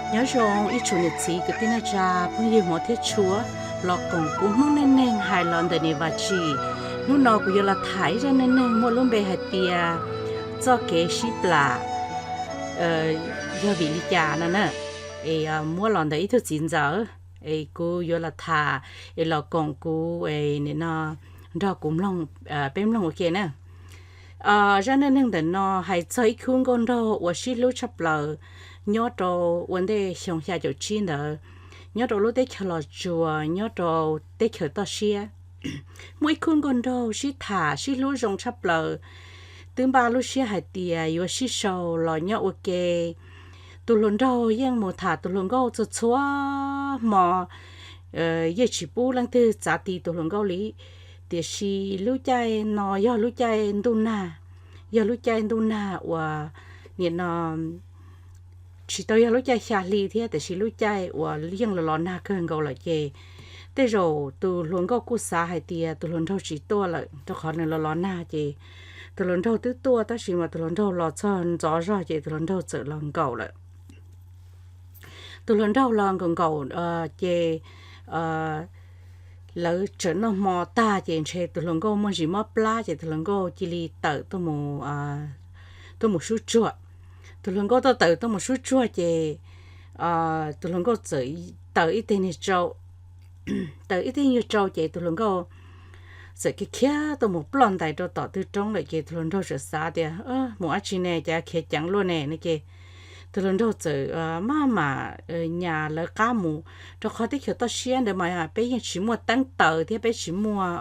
Nyob zoo ib tsoom niam txiv kwv tij neej tsa phooj ywg hmov thiab tshua, los koom kuv Hmoob neej neeg hais los ntawm niam Vaj Tsim. Hnub no kuv yuav los tham ib zaj neej neeg muaj lub npe hais tias txoj kev sib plam yog vim li cas no na. Es muab los ntawm ib tug txiv ntxawm, es kuv yuav los tham, es los koom kuv, es nim no nrog kuv mloog, peb mloog ua ke na. Zaj neej neeg ntawm no hais txog ib khub nkauj nraug uas sib hlub tshaj plaws nyob rau ua ntej xyoo xya caum tsib ntawd, nyob rau lub teb chaws Los Tsuas nyob rau teb chaws toj siab. Muaj ib khub nkauj nraug sib tham sib hlub zoo tshaj plaws, twb npaj lub siab hais tias yuav sib sau los nyob ua ke. Tus hluas nraug yeej mus tham tus hluas nkauj txhua txhua hmo, yeej tsis pub leej twg txav ti tus hluas nkauj li. Tiam sis lub caij no yog lub caij ntuj nag, yog lub caij ntuj nag uas nim no tsis tau yog lub caij xya hli thiab, tiam sis lub caij uas yeej los los nag kawg nkaus lawm ces tej zaum tus hluas nkauj kuj xav hais tias tus hluas nraug tsis tuaj lawm, rau qhov nws los los nag ces tus hluas nraug twb tuaj tab sis mas tus hluas nraug los txog ntxov zog ces tus hluas nraug txawm los nkaum lawm. Tus hluas nraug los nkaum nkaum ces lawv tseem noj hmo tag ces ntshe tus hluas nkauj muaj ntsis mob plab ces tus hluas nkauj cia li tawm tuaj mus sub tsuag. Tus hluas nkauj tuaj tawm tuaj mus sub tsuag ces tus hluas nkauj txawm tawm ib teg niag tsau, tawm ib teg niag tsau ces tus hluas nkauj txawm khiav khiav tuaj mus ploj ntais rau tom tw roob lawm ces tus hluas nraug txawm xav tias mus dab tsi ne, cas khiav ceev luaj ne no ces tus hluas nraug txawm maj mam nyas lawv qab mus, rau qhov teb chaws toj siab ntawd mas peb yeej tsis muaj teeb taws thiab peb tsis muaj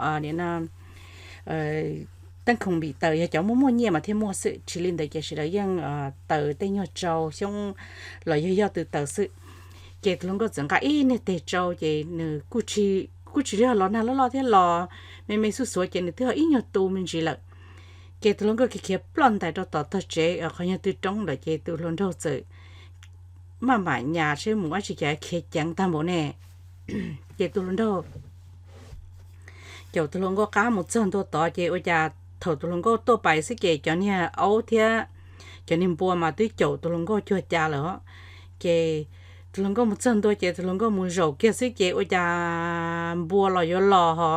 teeb khoom vim taws, yog cov muaj muaj nyiaj mas thiaj muaj xwb, tsis li ntawd ces sawv daws yeej taws tej nyuag tsau xyoob los yog yog tw taws xwb. Ces tus hluas nkauj txawm nqa ib niag teg tsau ces nws kuj tsis li los nag loj loj thiab, los me me xuj xuav ces nws twb ho ib nyuag tu me ntsis lawm. Ces tus hluas nkauj khiav khiav ploj ntais rau tom tog tsev qhov nyuag tw roob lawm ces tus hluas nraug txawm maj mam nyas seb mus dab tsi cas khiav ceev tag npaum ne. Ces tus hluas nraug caum tus hluas nkauj qab mus txog ntua tod ces ua cas thaum tus hluas nkauj tuaj pais xwb ces cov niag aub thiab cov niag npua mas twb caum tus hluas nkauj cuag cas lawm os. Ces tus hluas nkauj mus txog ntua ces tus hluas nkauj mus zaum kiag xwb ces ua cas npua los yuav los ho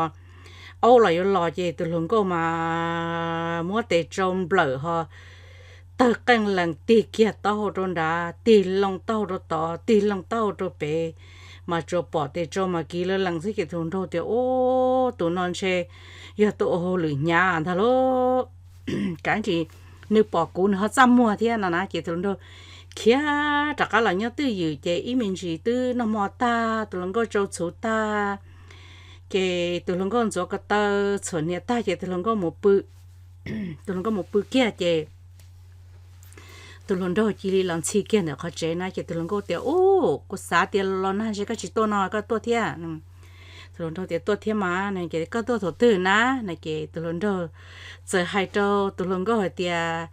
aub los yuav los ces tus hluas nkauj mas muab tes tsau nplawm ho tawg qeej lees tig kiag taub hau rau nrad, tig loo taub hau rau tod, tig loo taub hau rau pem, mas tsuas pom tes tsau mas kiv lawv lees xwb ces tus hluas nraug tias, Ub, tus no ntshe yog tus ua hauj lwm hnyav ntag lauj. Kav tsis nws pom kuv nws ho txaj muag thiab no na. Ces tus hluas nraug khiav rov qab los nyob twj ywm ces ib me ntsis twb noj hmo tag, tus hluas nkauj tsau txhuv tag, ces tus hluas nkauj ntxuav ko taw txhuam hniav tag ces tus hluas nkauj mus pw. Tus hluas nkauj mus pw kiag ces tus hluas nraug cia li los ntxhi kiag ntawm qhov tsev na. Ces tus hluas nkauj tias, Ub, kuv xav tias los nag ntshe koj tsis tuaj no koj tuaj thiab. Tus hluas nraug tias, Tuaj thiab mas. Ces, Koj tuaj thaum twg na? No ces tus hluas nraug txawm hais rau tus hluas nkauj hais tias,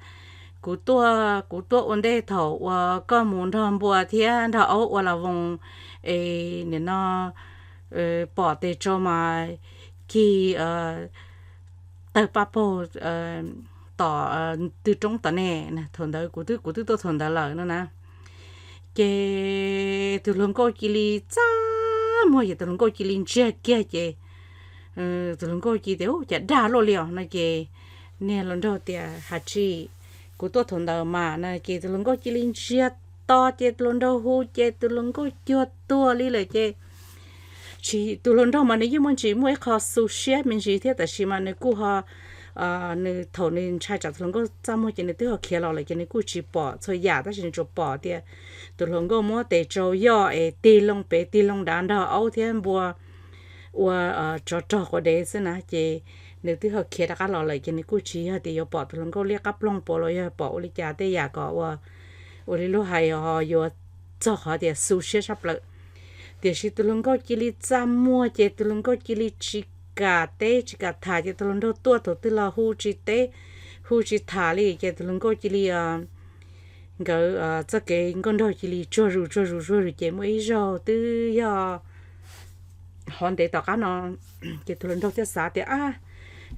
Kuv tuaj, kuv tuaj ua ntej thaum uas koj mus nrog npua thiab nrog aub ua las voos es nim no pom tes tsau mas cig tawg paj paug tom tw roob tom ne. Thaum ntawd kuv twb, kuv twb tuaj thaum ntawd lawm no na. Ces tus hluas nkauj cia li txaj muag ces tus hluas nkauj cia li ntsiag kiag ces tus hluas nkauj cia tias, Ub, cas dag luaj li os no ces niag hluas nraug tias, Has tsis, kuv tuaj thaum ntawd mas no. Ces tus hluas nkauj cia li ntsiag to ces tus hluas nraug hu ces tus hluas nkauj cuag tuag li lawm ces tsis, tus hluas nraug mas nws yeej muaj ntsis muaj ib qho xu siab me ntsis thiab tab sis mas nws kuj ho, nws thaum nws ntshai tsam tus hluas nkauj txaj muag ces nws twb ho khiav los lawm ces nws kuj tsis pom txhua yam tab sis nws tsuas pom tias tus hluas nkauj muab tes tsau yoj es tig loo pem tig loo nrad nrog aub thiab npua ua tsov rog quav dev xwb na. Ces nws twb ho khiav rov qab los lawm ces nws kuj tsis yog tias yuav pom tus hluas nkauj liab qab ploog puas los yog pom ua li cas tej yam kom ua, ua li luag hais ho yuav txog qhov tias xu siab tshaj plaws. Tiam sis tus hluas nkauj cia li txaj muag ces tus hluas nkauj cia li tsis kam teb tsis kam tham ces tus hluas nraug tuaj thaum twg los hu tsis teb, hu tsis tham li ces tus hluas nkauj cia li, nkawd txoj kev nkauj nraug cia li tsuag zus tsuag zus tsuag zus ces muaj ib zaug twb yog hov ntev tom qab no ces tus hluas nraug thiaj xav tias, Ab,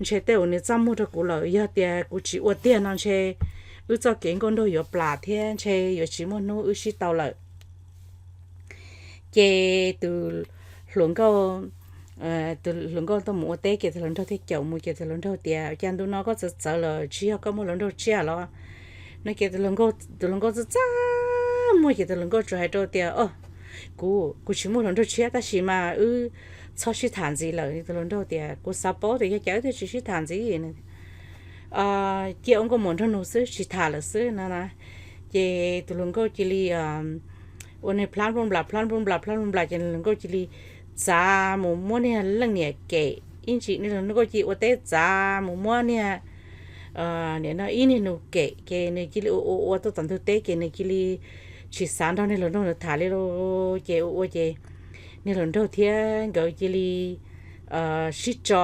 ntshe tej uas nws txaj muag rau kuv lawm, yog tias kuv tsis ua tiag no ntshe wb txoj kev nkauj nraug yuav plam thiab ntshe yuav tsis muaj hnub wb sib tau lawm. Ces tus hluas nkauj, tus hluas nkauj tuaj mus ua teb ces tus hluas nraug thiaj caum mus ces tus hluas nraug tias, Cas ntu no koj txawv txawv lawm, tsis yog koj muaj hluas nraug tshiab los? No ces tus hluas nkauj txaj txaj muag ces tus hluas nkauj tsuas hais rau tias, Kuv, kuv tsis muaj hluas nraug tshiab tab sis mas wb txhob sib tham ntxiv lawm. Tus hluas nraug tias, Kuv xav paub tias yog cas wb thiaj tsis sib tham ntxiv. Cia ua nkauj muam nraug nus xwb, tsis tham lawm xwb no na. Ces tus hluas nkauj cia li ua neeg plab nplooj nplas plab nplooj nplas plab nplooj nplas ces hluas nkauj cia li txav mus muab niag leej niam kem ib ntsis, hluas nkauj cia li ua teb txav mus muab niag nim no ib niag nus kem ces nws cia li ua ua ua tuaj tom ntug teb ces nws cia li tsis xav nrog niag hluas nraug ntawd tham li lawm. Ces ua ua ces niag hluas nraug thiab nkawd cia li sib tso.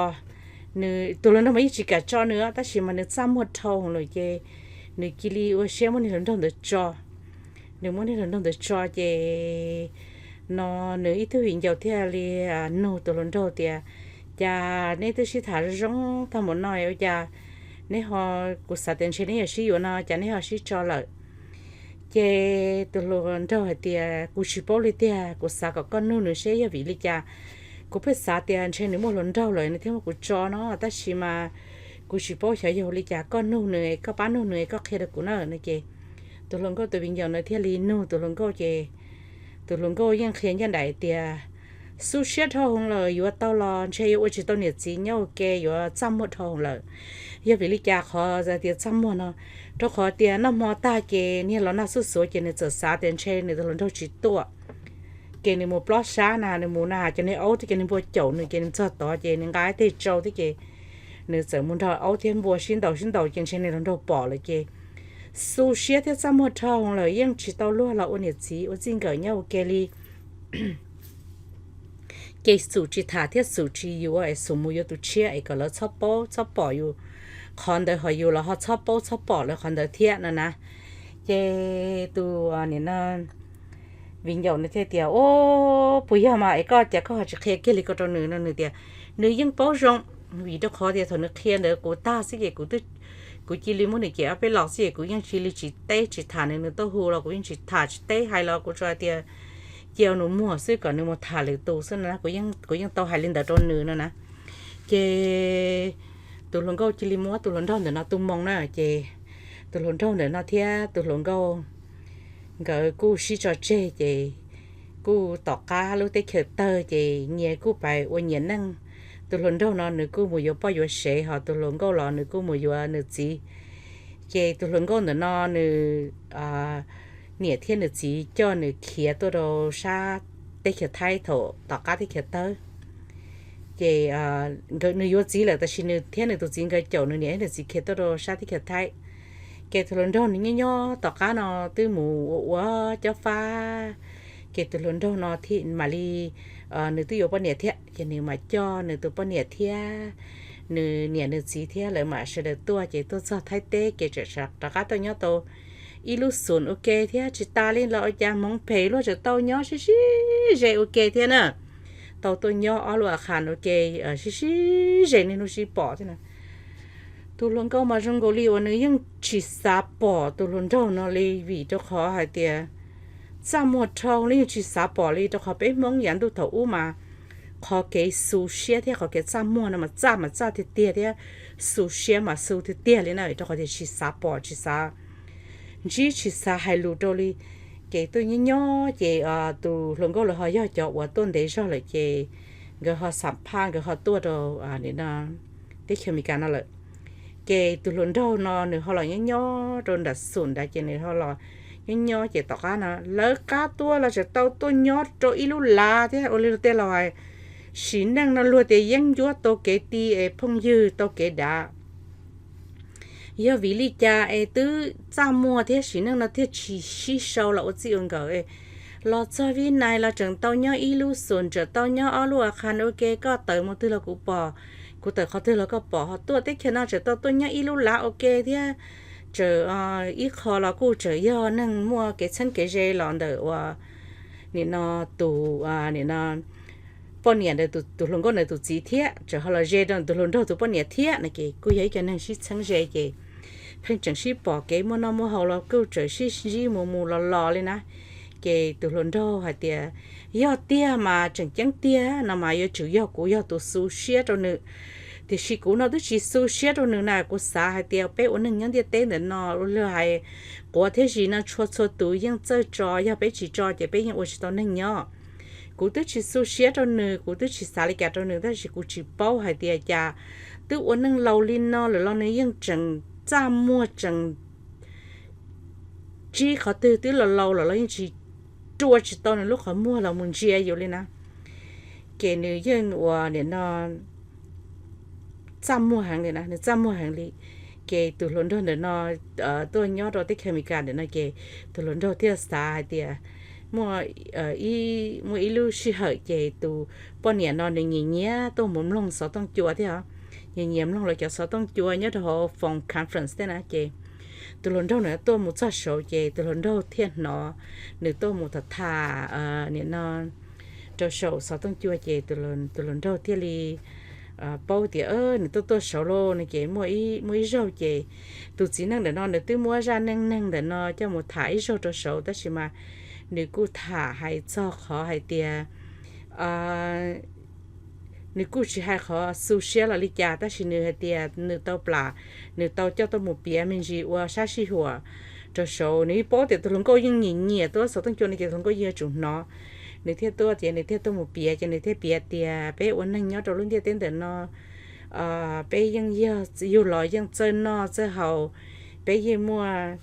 Nws, tus hluas nraug mas yeej tsis kam tso nws tab sis mas nws txaj muag dhau lawm ces nws cia li ua siab muab niag hluas nraug ntawd tso. Nws muab niag hluas nraug ntawd tso ces no nws ib tug viv ncaus thiaj li nug tus hluas nraug tias, Cas neb twb sib tham zoo tag npaum no ua cas neb ho, kuv xav tias ntshe neb yuav sib yuav no cas neb ho sib tso lawm? Ces tus hluas nraug hais tias, Kuv tsis paub li tiag, kuv xav kom koj nug nws seb yog vim li cas. Kuv pheej xav tias ntshe nws muaj hluas nraug lawm nws thiaj muab kuv tso no tab sis mas kuv tsis paub xyov yog li cas, koj nug nws, koj pab nug nws koj qhia rau kuv na no ces tus hluas nkauj tus viv ncaus no thiaj li nug tus hluas nkauj ces tus hluas nkauj yeej qhia ncaj nraim tias, Xu siab dhau hwv lawm, yuav tau los ntshe yuav ua tsis tau niam txiv nyob ua ke, yuav txaj muag dhau hwv lawm. Yog vim li cas qhov tias txaj muag no? Rau qhov tias noj hmo tag ces niag los nag xuj xuav ces nws txawm xav tias ntshe nws tus hluas nraug tsis tuaj. Ces nws mus plob sab na, nws mus na cov niag aub thiab cov niag npua caum nws ces nws txog tod ces nws nqa ib teg tsau thiab ces nws txawm mus nrog aub thiab npua sib ntaus sib ntaus ces ntshe nws hluas nraug pom lawm ces xu siab thiab txaj muag dhau lawm, yeej tsis tau luag los ua niam txiv ua txij nkawm nyob ua ke li. Ces xum tsis tham thiab xum tsis yuav es xum mus yuav tus tshiab es kom lawv txhob paub txhob pom yus qhov ntawd, ho yus los ho txhob paub txhob pom lawv qhov ntawd thiab no na. Ces tus nim no viv ncaus nws thiaj tias, Ub, puas yog mas es koj cas koj ho tsis qhia kiag li ko rau nws no? Nws tias nws yeej paub zoo, vim rau qhov tias thaum nws qhia ntawd kuv tag xwb ces kuv cia li muab nws cem ob peb los xwb ces kuv yeej cia li tsis teb tsis tham nws, nws tuaj hu los kuv yeej tsis tham tsis teb, hais los kuv tsuas hais tias cia nws muag xwb kom nws mus tham lwm tus xwb no, kuv yeej tau hais li ntawd rau nws no na. Ces tus hluas nkauj cia li muab tus hluas nraug ntawm no tu moo na, ces tus hluas nraug ntawm no thiab tus hluas nkauj nkawd kuj sib tso tseg ces kuj tom qab lub teb chaws tawg ces nyias kuj pais ua nyias neej. Tus hluas nraug no nws kuj mus yuav poj yuav sev, ho tus hluas nkauj los nws kuj mus yuav nws txiv. Ces tus hluas nkauj ntawm no nws niam thiab nws txiv coj nws khiav tuaj rau sab teb chaws Thaib thaum tom qab teb chaws tawg. Ces nws yuav txiv lawm tab sis nws thiab nws tus txiv nkawd caum nws niam thiab nws txiv khiav tuaj rau sab teb chaws Thaib. Ces tus hluas nraug nws nyob nyob tom qab no twb mus ua ua cob fab. Ces tus hluas nraug no mam li, nws twb yuav poj niam thiab ces nws mam coj nws tus poj niam thiab nws niam nws txiv thiab lawv mam sawv daws tuaj ces tuaj txog Thaib teb ces tseem rov qab tau nyob tau ib lub xus ua ke thiab. Tsis tas li los ua cas hmoov phem luag tseem tau nyob sib sib ze ua ke thiab na. Tau tuaj nyob ob lub a khas ua ke sib sib ze niaj hnub sib pom thiab na. Tus hluas nkauj mas zoo nkaus li uas nws yeej tsis xav pom tus hluas nraug no li vim rau qhov hais tias txaj muag dhau li, yeej tsis xav pom li rau qhov peb Hmoob yav ntuj thaum ub mas qhov kev xu siab thiab qhov kev txaj muag no mas txaj mas txaj tiag tiag thiab xu siab mas xu tiag tiag li na, rau qhov tias tsis xav pom tsis xav ntsib tsis xav hais lus rau li. Ces tuaj nyob nyob ces tus hluas nkauj lawv ho yog cov uas tuaj ntev zog lawm ces nkawd ho xam phaj nkawd ho tuaj rau teb chaws Amelikas no lawm. Ces tus hluas nraug no nws ho los nyob nyob rau nram xum nrad ces nws ho los nyob nyob ces tom qab no lawv qab tuaj los tseem tau tuaj nyob rau ib lub lav thiab ua li luag tej laus hais, sim neej no luag tias yeeb ncuab tau kev ti es phooj ywg tau kev dav. Yog vim li cas es twb txaj muag thiab sim neej no thiaj tsis sib sau los ua txij ua nkawm? Los txog Vib Nais los tseem tau nyob ib lub xum, tseem tau nyob ob lub a khas ua ke, koj tawm mus twg los kuv pom, kuv tawm qhov twg los koj pom, ho tuaj teb chaws no tseem tau tuaj nyob ib lub lav ua ke thiab. Tseem ib qho los kuj tseem yog neeg muaj kev txheeb kev ze los ntawm uas nim no tus nim no poj niam ntawd, tus hluas nkauj ntawd tus txiv thiab, tseem ho los ze rau tus hluas nraug tus poj niam thiab no ces kuj yog ib co neeg sib txheeb ze ces pheej tseem sib pom kev muaj noj muaj haus los kuj tseem sib ntsib mus mus los los li na. Ces tus hluas nraug hais tias, yog tiag mas tseem ceeb tiag no mas yuav tsum yog kuv yog tus xu siab rau nws. Tiam sis kuv no twb tsis xu siab rau nws na, kuv xav hais tias peb ua neeg nyob ntiaj teb ntawm no, luag hais quav thiab zis no txhua txhua tus yeej txawj tso, yog peb tsis tso ces peb yeej ua tsis tau neeg nyob. Kuv twb tsis xu siab rau nws, kuv twb tsis xav li cas rau nws, tab sis kuv tsis paub hais tias cas twb ua neej laus li no lawm los nws yeej tseem txaj muag, tseem tsib qhov twg twb laus laus lawm los yeej tsis rua tsis tau nws lub qhov muag los mus ntsia yus li na. Ces nws yeej ua nim no txaj muag heev li na, nws txaj muag heev li. Ces tus hluas nraug ntawm no tuaj nyob rau teb chaws Amelikas ntawm no ces tus hluas nraug thiaj xav hais tias muaj ib, muaj ib lub sij hawm ces tus poj niam no nws nyiam nyiam tuaj mus mloog xov tooj cua thiab os, nyiam nyiam mloog lawv cov xov tooj cua nyob rau hauv phone conference thiab na. Ces tus hluas nraug nws tuaj mus txog saud ces tus hluas nraug thiaj hnov nws tuaj mus tham tham nim no rau saum xov tooj cua ces tus hluas nraug thiaj li paub tias nws tuaj tuaj saud lauj no. Ces muaj ib zaug ces tus txiv neej ntawm no nws twb muab zaj neej neeg ntawm no coj mus tham ib zaug rau saud, tab sis mas nws kuj tham hais txog qhov hais tias nws kuj tsis hais qhov xu siab los li cas, tab sis nws hais tias nws tau plam, nws tau coj tuaj mus piav me ntsis ua sab sij huam rau saud. Nws yeej paub tias tus hluas nkauj yeej nyiam nyiam tuaj xov tooj cua no ces tus hluas nkauj yeej yuav tsum hnov. Nws thiaj tuaj ces nws thiaj tuaj mus piav, ces nws thiaj piav tias peb ua neeg nyob rau lub ntiaj teb ntawm no peb yeej yog yug los yeej txawj noj txawj haus, peb yeej muaj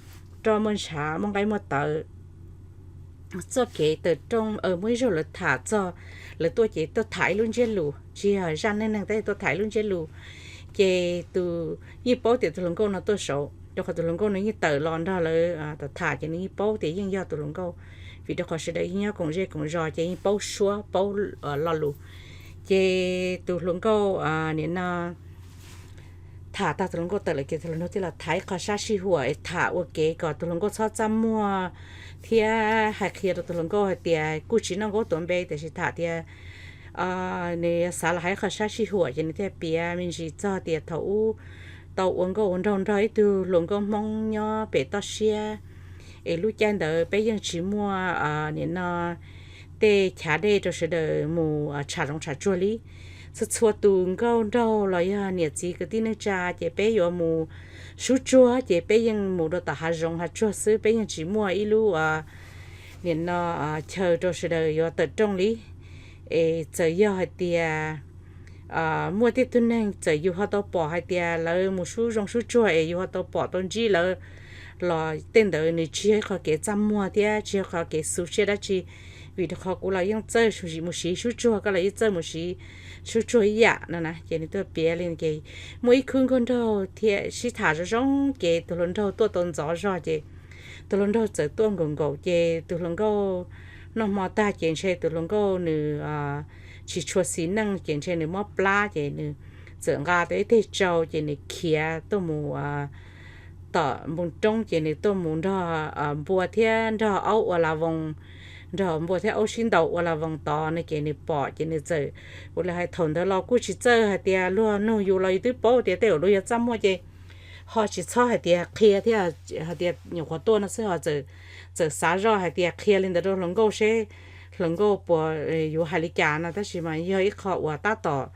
roj muaj ntshav muaj nqaij muaj tawv. Txoj kev tawm rooj muaj ib zaug lawv tham txog, lawv tuaj ces tuaj tham ib lub ntsiab lus, tsis yog zaj neej neeg tab sis tuaj tham ib lub ntsiab lus. Ces tus yeej paub tias tus hluas nkauj no tuaj saud, rau qhov tus hluas nkauj no yeej tawm los nrog lawv tham ces nws yeej paub tias yeej yog tus hluas nkauj, vim rau qhov sawv daws yeej nyob koom zej koom zos ces yeej paub suab paub lo lus. Ces tus hluas nkauj nim no tham tag tus hluas nkauj tawm lawm ces tus hluas nraug thiaj los tham ib qho sab sij huam es tham ua kev kom tus hluas nkauj txhob txaj muag thiab hais qhia rau tus hluas nkauj hais tias kuj tsis noj nkaub tuav npe tiam sis tham tias nws xav los hais ib qho sab sij huam ces nws thiaj piav me ntsis txog tias thaum ub tau ua nkauj ua nraug nrog ib tug hluas nkauj Hmoob nyob pem toj siab, es lub caij ntawd peb yeej tsis muaj nim no tej chav dej rau sawv daws mus tsham zoov tsham tsuag li. Txhua txhua tus nkauj nraug los yog niam txiv kwv tij neej tsa ces peb yuav mus sub tsuag ces peb yeej mus rau tom hav zoov hav tsuag xwb, peb yeej tsis muaj ib lub nim no chaw rau sawv daws yuav tawm rooj li. Es txawm yog hais tias muaj tej tug neeg txawm yus ho tau pom hais tias lawv mus sub zoov sub tsuag es yus ho tau pom tau ntsib lawv los tej ntawd nws tsis yog ib qho kev txaj muag thiab tsis yog qhov kev xu siab dab tsi, vim rau qhov kuv los yeej txawj mus siv sub tsuag, koj los yeej txawj mus siv sub tsuag ib yam no na. Ces nws tuaj piav li ces muaj ib khub nkauj nraug thiaj sib tham zoo zoo ces tus hluas nraug tuaj tau ntxov zog ces tus hluas nraug txawm tuaj nkaum nkaum ces tus hluas nkauj noj hmo tag ces ntshe tus hluas nkauj nws tsis tshua xis neej ces ntshe nws mob plab ces nws txawm nqa tau ib teg tsau ces nws khiav tuaj mus tom npoo roob ces nws tuaj mus nrog npua thiab nrog aub ua la voos, nrog npua thiab aub sib ntaus ua la voos tod no ces nws pom ces nws txawm, ua li hais thaum ntawd los kuj tsis txawj hais tias luag nug yus los yus twb paub tias tej zaum luag yog txaj muag ces ho tsis txhob hais tias qhia thiab hais tias nyuam qhuav tuaj no xwb ho txawm xav zoj hais tias qhia li ntawd rau hluas nkauj seb hluas nkauj puas yuav hais li cas no, tab sis mas yog ib qho uas tab tom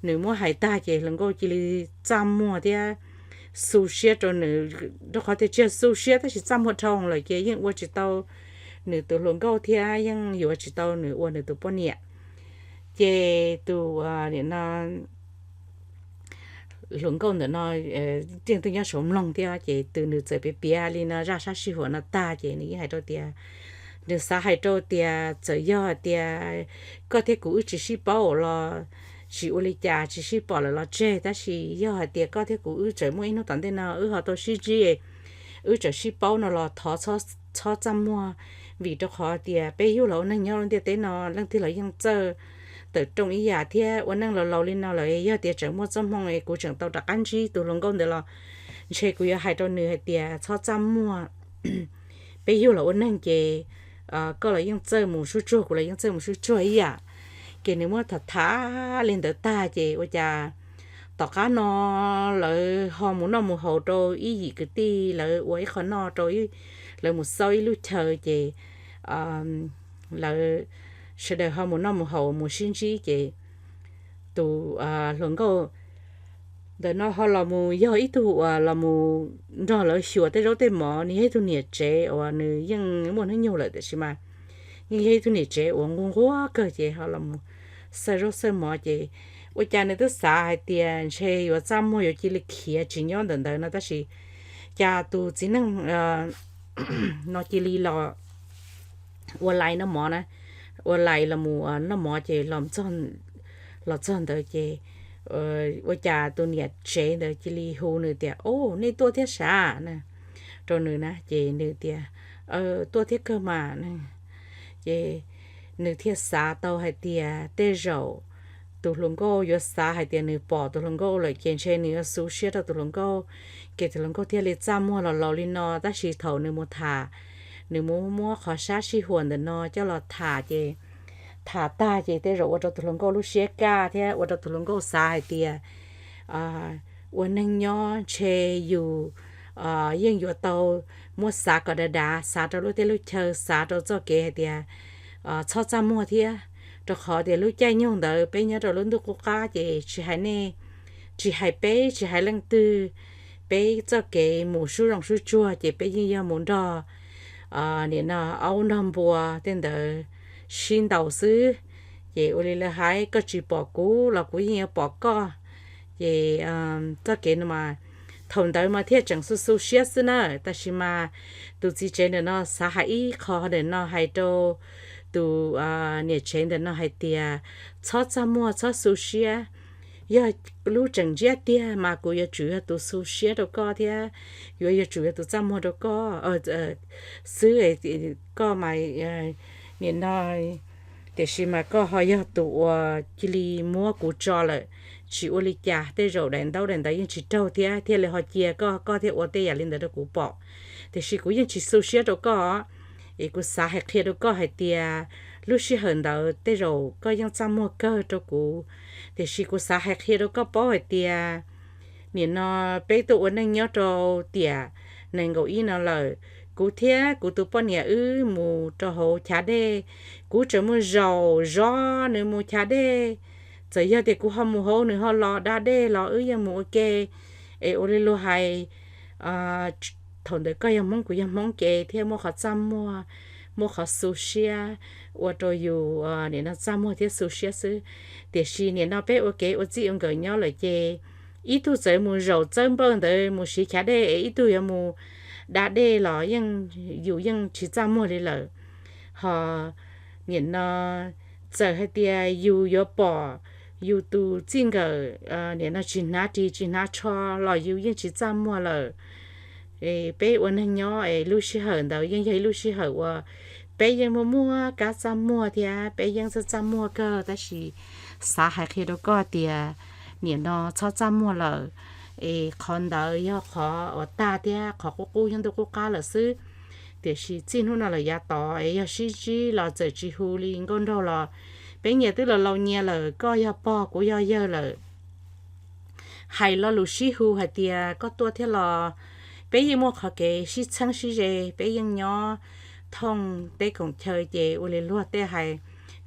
nws muab hais tag ces hluas nkauj cia li txaj muag thiab xu siab rau nws, rau qhov tias tsis yog xu siab tab sis txaj muag dhau lawm ces yeej ua tsis tau nws tus hluas nkauj thiab yeej yuav tsis tau nws ua nws tus poj niam. Ces tus nim no hluas nkauj ntawm no yeej tuaj nyob saud mloog thiab ces tus nws txawm piav piav li no zaj sab sij huam no tag ces nws yeej hais rau tias, nws xav hais rau tias txawm yog hais tias koj thiab kuv wb tsis sib paub los tsis ua li cas, tsis sib pom lawm los tseg, tab sis yog hais tias koj thiab kuv wb tseem muaj ib hnub tom ntej no wb ho tau sib ntsib, wb tseem sib paub no los thov txhob txaj muag, vim rau qhov tias peb yug los ua neeg nyob lub ntiaj teb no leej twg los yeej txawj tawm rooj ib yam thiab ua neej laus laus li no lawm, yog tias tseem muaj txoj hmoo es kuv tseem tau rov qab ntsib tus hluas nkauj ntawd los ntshe kuv yuav hais rau nws hais tias txhob txaj muag, peb yug los ua neeg ces koj los yeej txawj mus sub tsuag, kuv los yeej txawj mus sub tsuag ib yam. Ces nws muab tham tham li ntawd tag ces ua cas tom qab no lawv ho mus noj mus haus rau ib yim kwv tij, lawv ua ib qho noj rau, lawv mus xauj ib lub chaw ces lawv sawv daws ho mus noj mus haus mus sib ntsib ces tus hluas nkauj ntawm no ho los mus yog ib tug uas los mus nrog lawv xyuas tej zaub tej mov, nws yog ib tug niam tsev uas nws yeej muaj hnub nyoog lawm tiam sis mas yeej yog ib tug niam tsev uas nquag nquag kawg ces ho los mus xawj zaub xawj mov ces ua cas nws twb xav hais tias ntshe yuav txaj muag yuav cia li khiav tsis nyob ntawm ntawd no tab sis cas tus txiv neej no cia li los ua lais noj mov na, ua lais los mus noj mov ces los txog ntawd ces ua cas tus niam tsev ntawd cia li hu nws tias, Au, nej tuaj thiab sav? Rau nws na ces nws tias, Tuaj thiab kawg mas. Ces nws thiaj xav tau hais tias tej zaum tus hluas nkauj yuav xav hais tias nws pom tus hluas nkauj lawm ces ntshe nws yuav xu siab rau tus hluas nkauj, ces tus hluas nkauj thiaj li txaj muag los laus li no. Tab sis thaum nws mus tham, nws mus muab qhov sab sij huam ntawm no coj los tham ces tham tag ces tej zaum ua rau tus hluas nkauj lub siab kaj thiab ua rau tus hluas nkauj xav hais tias ua neeg nyob ntshe yus yeej yuav tau muab xav kom dav dav, xav rau lub teb lub chaw, xav rau txoj kev hais tias txhob txaj muag thiab, rau qhov tias lub caij nyoog ntawd peb nyob rau lub ntuj qub qab ces tsis hais nej, tsis hais peb, tsis hais leej twg, peb txoj kev mus sub zoov sub tsuag ces peb yeej yog mus nrog nim no aub nrog npua tej ntawd sib ntaus xwb. Ces ua li lawv hais, koj tsis pom kuv los kuv yeej yuav pom koj. Ces txoj kev no mas thaum ntawd mas thiaj tseem xu xu siab xwb na. Tab sis mas tus txiv tsev ntawm no xav hais ib qho ntawm no hais rau tus niam tsev ntawm no hais tias, Txhob txaj muag, txhob xu siab. Yog lub tseem ntsiab tiag mas kuv yuav tsum yog tus xu siab rau koj thiab yuav yuav tsum yog tus txaj muag rau koj xwb. Koj mas nim no tiam sis mas koj ho yog tus uas cia li muab kuv tso lawm. Tsis ua li cas, tej zaum daim ntaub daim ntawv yeej tsis raug thiab thiaj li ho cia koj, koj thiaj ua tej yam li ntawd rau kuv pom. Tiam sis kuv yeej tsis xu siab rau koj. Es kuv xav hais qhia rau koj hais tias lub sij hawm ntawd tej zaum koj yeej txaj muag kawg rau kuv. Tiam sis kuv xav hais qhia rau koj paub hais tias nim no peb tuaj ua neej nyob rau tiam nees nkaum ib no lawm, kuv thiab kuv tus poj niam wb mus rau hauv chav dej, kuv tseem mus zaum zov nws mus chav dej. Txawm yog tias kuv ho mus hauv nws ho los da dej los wb yeej mus ua ke. Es ua li luag hais, thaum ntawd koj yog Hmoob kuv yog Hmoob ces thiaj muaj qhov txaj muag, muaj qhov xu siab, ua rau yus nim no txaj muag thiab xu siab xwb. Tiam sis nim no peb ua kev ua txij ua nkawm nyob lawm ces ib tug txawm mus zaum txawb npawj ntawd mus siv chav dej es ib tug yuav mus da dej los yeej, yus yeej tsis txaj muag li lawm. Ho nim no txawm hais tias yus yuav pom yus tus txij nkawm nim no tsis hnav ris tsis hnav tsho los yus yeej tsis txaj muag lawm. Peb ua neeg nyob es lub sij hawm ntawd yeej yog ib lub sij hawm uas peb yeej muaj muaj kab txaj muag thiab peb yeej txaj txaj muag kawg, tab sis xav hais qhia rau koj tias nim no txhob txaj muag lawm. Es qhov ntawd yog qhov uas tag thiab qhov qub qub nyob ntuj qub qab lawm xwb. Tiam sis txij hnub no lawm yav tod es yog sib ntsib los txawm tsis hu li nkauj nraug los peb nyias twb los laus nyias lawm, koj yog pog kuv yog yawg lawm. Hais lo lus sib hu hais tias koj tuaj thiab los peb yeej muaj qhov kev sib txheeb sib ze, peb yeej nyob thooj teb koom chaw ces ua li luag tej hais,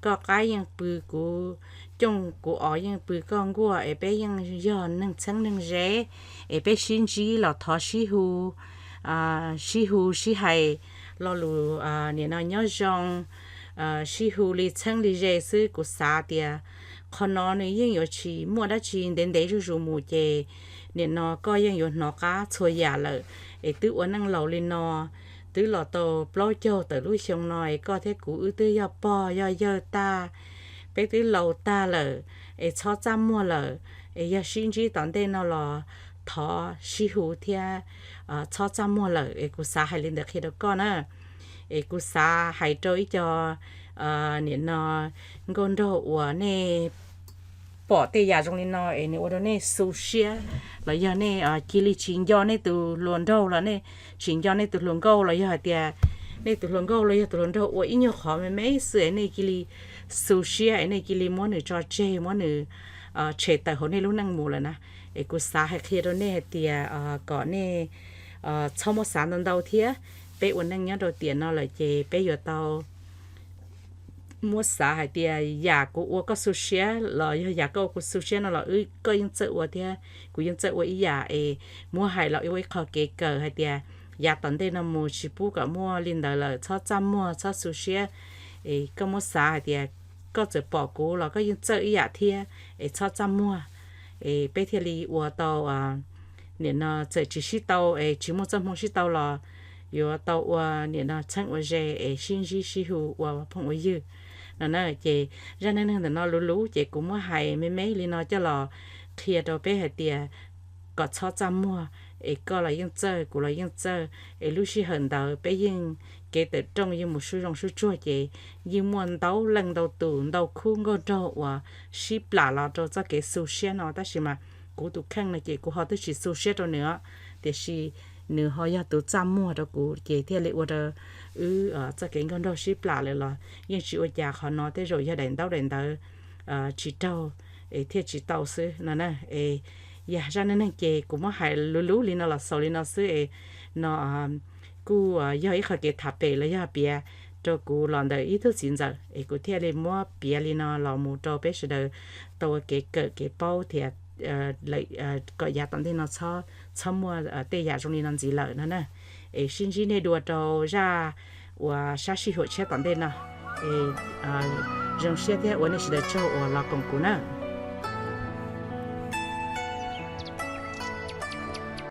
koj qaib yeej pw kuv cooj kuv os yeej pw koj nkuaj es peb yeej yog neeg txheeb neeg ze, es peb sib ntsib los thov sib hu, sib hu sib hais lo lus nim no nyob zoo, sib hu li txheeb li ze xwb. Kuv xav tias qhov no nws yeej yuav tsis muaj dab tsi ntev ntev zuj zus mus ces nim no koj yeej yuav hnov qab txhua yam lawm. Es twb ua neej laus li no, twb los tau plaub caug tawm lub xyoo no es koj thiab kuv wb twb yog pog yog yawg tag, peb twb laus tag lawm, es txhob txaj muag lawm. Es yog sib ntsib tom ntej no los thov sib hu thiab txhob txaj muag lawm. Es kuv xav hais li ntawd qhia rau koj na. Es kuv xav hais rau ib co nim no nkauj nraug uas nej pom tej yam zoo li no es nws ua rau nej xu siab los yog nej cia li tsis nco nej tus hluas nraug los nej tsis nco nej tus hluas nkauj los yog hais tias nej tus hluas nkauj los yog tus hluas nraug ua ib nyuag qhov me me xwb es nej cia li xu siab es nej cia li muab nws tso tseg muab nws tshem tawm hauv nej lub neej mus lawm na. Es kuv xav hais qhia rau nej hais tias kom nej txhob muab xav ntau ntau thiab. peb ua neej nyob rau tiam no lawm ces peb yuav tau muab xav hais tias yam kuv ua koj xu siab los yog yam koj ua kuv xu siab no los wb koj yeej txawj ua thiab kuv yeej txawj ua ib yam es muab hais los ua ib qho kev kawm hais tias yav tom ntej no mus tsis pub kom muaj li ntawd lawm, txhob txaj muag txhob xu siab. Es koj muab xav hais tias koj txawm pom kuv los koj yeej txawj ib yam thiab es txhob txaj muag. Es peb thiaj li ua tau, nim no txawm tsis sib tau es tsis muaj txoj hmoo sib tau los yuav tau ua nim no txheeb ua ze es sib ntsib sib hu ua phooj ua ywg no na. Ces zaj neej neeg ntawm no luv luv ces kuv muab hais me me li no coj los qhia rau peb hais tias kom txhob txaj muag, es koj los yeej txawj kuv los yeej txawj, es lub sij hawm ntawd peb yeej kev tawm rooj yeej mus sub zoo sub tsuag ces yeej muaj ntau leej ntau tus ntau khub nkauj nraug uas sib plam los rau txoj kev xu siab no, tab sis mas kuv tus kheej no ces kuv ho twb tsis xu siab rau nws os, tiam sis nws ho yog tus txaj muag rau kuv ces thiaj li ua rau wb txoj kev nkauj nraug sib plam lawm los yeej tsis ua cas, qhov no tej zaum yog daim ntaub daim ntawv tsis raug es thiaj tsis tau xwb no na. Es yog zaj neej neeg ces kuv muab hais luv luv li no los xaus li no xwb es no kuj yog ib qho kev tham pem los yog piav rau kuv los ntawm ib tug txiv ntxawm es kuv thiaj li muab piav li no los mus rau peb sawv daws tau ua kev kawm kev paub thiab kom yav tom ntej no txhob muaj tej yam zoo li no ntxiv lawm no na. Es sib ntsib nej dua rau zaj uas sab sij huam tshiab tom ntej no. Es zoo siab thiab ua nej sawv daws tsaug uas los koom kuv na.